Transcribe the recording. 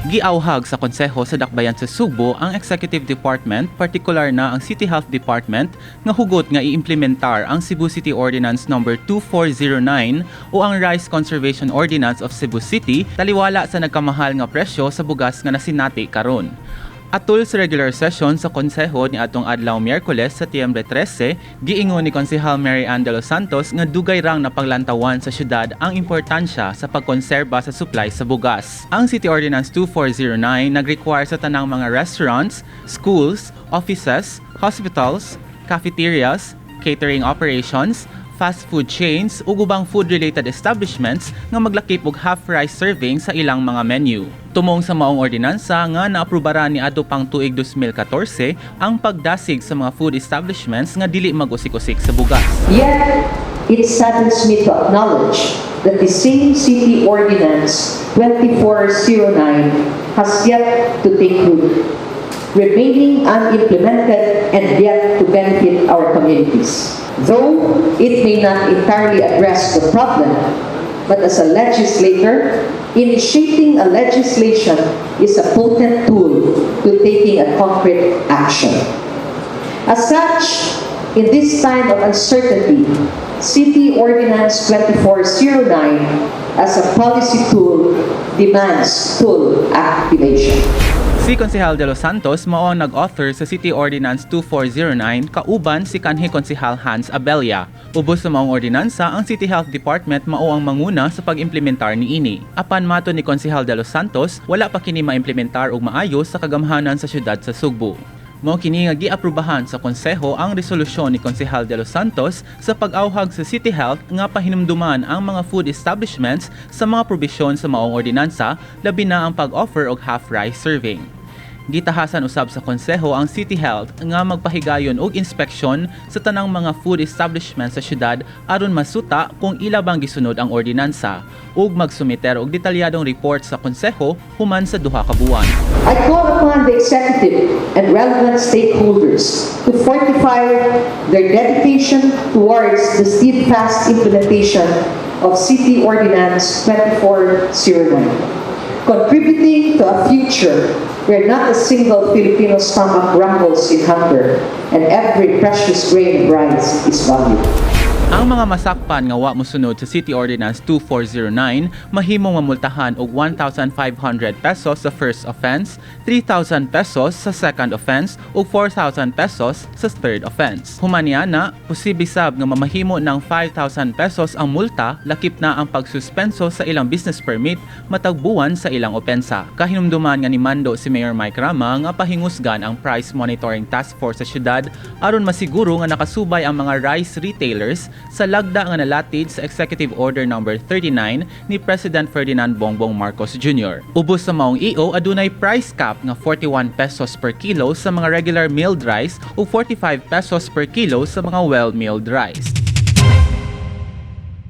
Giawhag sa Konseho sa Dakbayan sa Sugbo ang Executive Department, partikular na ang City Health Department, nga hugot nga iimplementar ang Cebu City Ordinance Number 2409 o ang Rice Conservation Ordinance of Cebu City taliwala sa nagkamahal nga presyo sa bugas nga nasinati karon. Atol sa regular session sa konseho ni atong adlaw Miyerkules, Setyembre 13, giingon ni Konsehal Mary Ann de los Santos nga dugay rang napaglantawan sa syudad ang importansya sa pagkonserba sa supply sa bugas. Ang City Ordinance 2409 nag-require sa tanang mga restaurants, schools, offices, hospitals, cafeterias, catering operations, fast food chains ug ubang food-related establishments nga maglakip og half rice serving sa ilang mga menu. Tumong sa maong ordinansa nga naaprubaran ni adto pang tuig 2014 ang pagdasig sa mga food establishments nga dili mag-usik-usik sa bugas. Yet, it saddens me to acknowledge that the same City Ordinance 2409 has yet to take root, remaining unimplemented and yet to benefit our communities. Though it may not entirely address the problem, but as a legislator, initiating a legislation is a potent tool to taking a concrete action. As such, in this time of uncertainty, City Ordinance 2409 as a policy tool demands full activation. Si Konsehal de los Santos mao ang nag-author sa City Ordinance 2409 kauban si kanhi Konsehal Hans Abella. Ubos sa maong ordinansa, ang City Health Department mao ang manguna sa pag-implementar niini. Apan mato ni Konsehal de los Santos, wala pa kini maimplementar og maayos sa kagamhanan sa syudad sa Sugbo. Mao kini nga giaprubahan sa konseho ang resolusyon ni Konsehal de los Santos sa pag-awhag sa City Health nga pahinumduman ang mga food establishments sa mga probisyon sa maong ordinansa, labi na ang pag-offer og half rice serving. Gitahasan usab sa konseho ang City Health nga magpahigayon og inspeksyon sa tanang mga food establishment sa syudad aron masuta kung ila bang gisunod ang ordinansa ug magsumiter og detalyadong report sa konseho human sa 2 ka buwan. I call upon the executive and relevant stakeholders to fortify their dedication towards the steadfast implementation of City Ordinance 2409, contributing to a future where not a single Filipino stomach rumbles in hunger and every precious grain of rice is valued. Ang mga masakpan nga wa mosunod sa City Ordinance 2409 mahimong mamultahan og 1,500 pesos sa first offense, 3,000 pesos sa second offense ug 4,000 pesos sa third offense. Human niana, posible sab nga mamahimo ng 5,000 pesos ang multa lakip na ang pagsuspenso sa ilang business permit matag buwan sa ilang opensa. Kahinumduman nga nimando si Mayor Mike Rama nga pahingusgan ang Price Monitoring Task Force sa syudad aron masiguro nga nakasubay ang mga rice retailers sa lagda nga nalatid sa Executive Order Number 39 ni President Ferdinand Bongbong Marcos Jr. Ubos sa maong EO, adunay price cap nga 41 pesos per kilo sa mga regular milled rice ug 45 pesos per kilo sa mga well-milled rice.